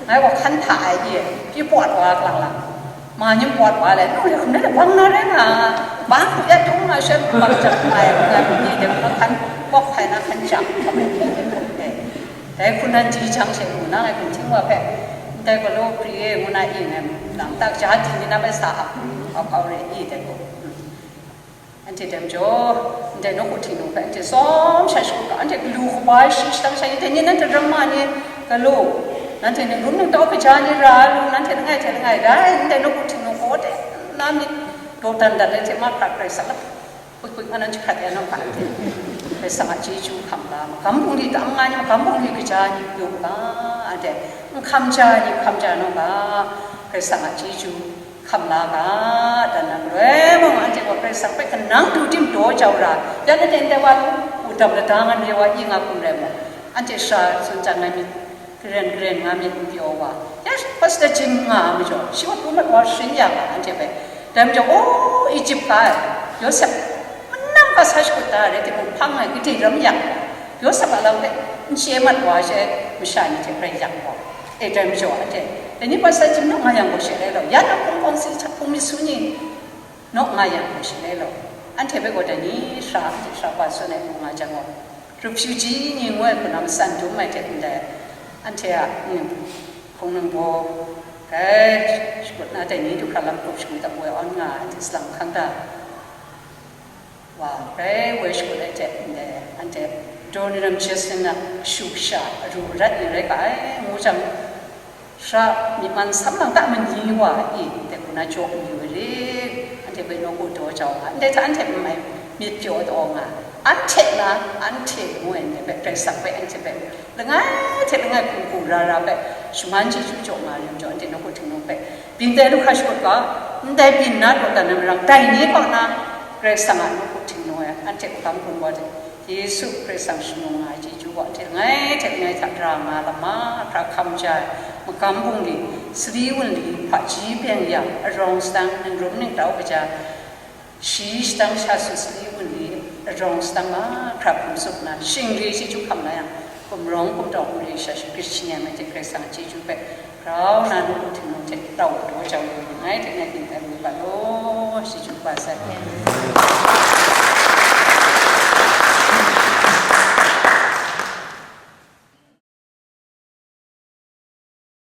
ngai gaw hkan hta ai ye, pyi pawt wa lang lang. Ma ni pawt wa le, nu le hkum le bang na rai nga, bang ya tung na shen, bang jang mai, ngai ni de hkan, kawk hpai na hkan jang, dai hku nan ji jang she lu na, ngai hkum hting wa hpe, ndai galaw pri e ngu na i ngai, nang tak ja di ni na bai sa ap, hkau hkau re i de hku. Anhte dai majaw, ndai nawku Htingnu hpe anhte tsawm sha shagu ga, anhte galu kaba shi shadang sha, ndai ni nanhte ramma ni galu, nanhte ni rum ningtau kaja ni ra lu, nanhte langai hte langai rai, ndai nawku Htingnu gaw de na myit daw dan dat ai hte mahkra Karai Kasang a, pik pik nga nan jahkrat ya naw ga, anhte Karai Kasang a chyeju hkam la, magam bungli tam nga ni, magam bungli kaja ni pyaw ga, anhte n hkam ja ni hkam ja naw ga, Karai Kasang a chyeju hkam la ga, dan na galoi mung, anhte gaw Karai Kasang hpe kanang du tim daw jau ra, ya na ten dai wa, wudam lada nga re wa, i nga hkum rai mung, anhte sara tsun chyang ai myit, karen karen nga myit n pyaw wa, ya, Pastor Jim nga ai majaw, shi wa pru mat wa sharin ya nga, anhte hpe, dai majaw, o, Egypt ga ai, Yawsep, manam ga sa shakut da ai rai timung, hpang ai, gade ram ya, Yawsep a lam hpe, n chye mat wa she, masha ni hte rai yak wa. E dai majaw, anhte, dai ni Pastor Jim naw nga yang gaw she rai law, ya na hpung kawng si hta hpung myit su ni naw nga yang gaw she rai law, anhte hpe gaw dai ni sara, anhte sara ba tsun ai hku nga jang gaw, refugee ni ngu ai hku na matsan dum ai hte ndai, anhte a, mm, hpung ningbaw, grai shakut na dai ni du hkra lam hkrup shagu dat woi awn nga ai, anhte salang hkang da. Wa, grai woi shakut ai hte ndai, anhte Adoniram Justin a kashu kasha aru arat ni rai ga ai, ngu jang, sara myi man sam lang ta ma ni wa i, ndai hku na jaw mayu ai re, anhte hpe nawku daw jau nga, ndai hta anhte n mai myit pyaw taw nga, anhte na, anhte ngu ai ndai hpe, Karai Kasang hpe anhte hpe langai hte langai hpung hku ra ra hpe, shaman chyeju jaw nga ai majaw, anhte nawku Htingnu hpe byin tai lu hkra shakut ga, ndai byin na daw dan ai marang, dai ni kaw na, Karai Kasang a nawku Htingnu e anhte hkam hkun wa de, Yesu Karai Kasang shangun nga ai chyeju gaw, hte langai hte langai hta ra nga lam mahkra hkam ja ai, magam bungli, sali wunli, hpaji byeng ya, arawng sadang, ningrum ningtau kaja, shi shadang sha su sali wunli, arawng sadang mahkra hpung tsup nna, shingri chyeju hkam la yang, gumrawng gumdaw hpung re sha shingri shaning ai hte Karai Kasang a chyeju hpe grau nna nawku Htingnu hte tau daw jau lu ai, ngai hte ngai byin tai lu ga law, chyeju kaba sai.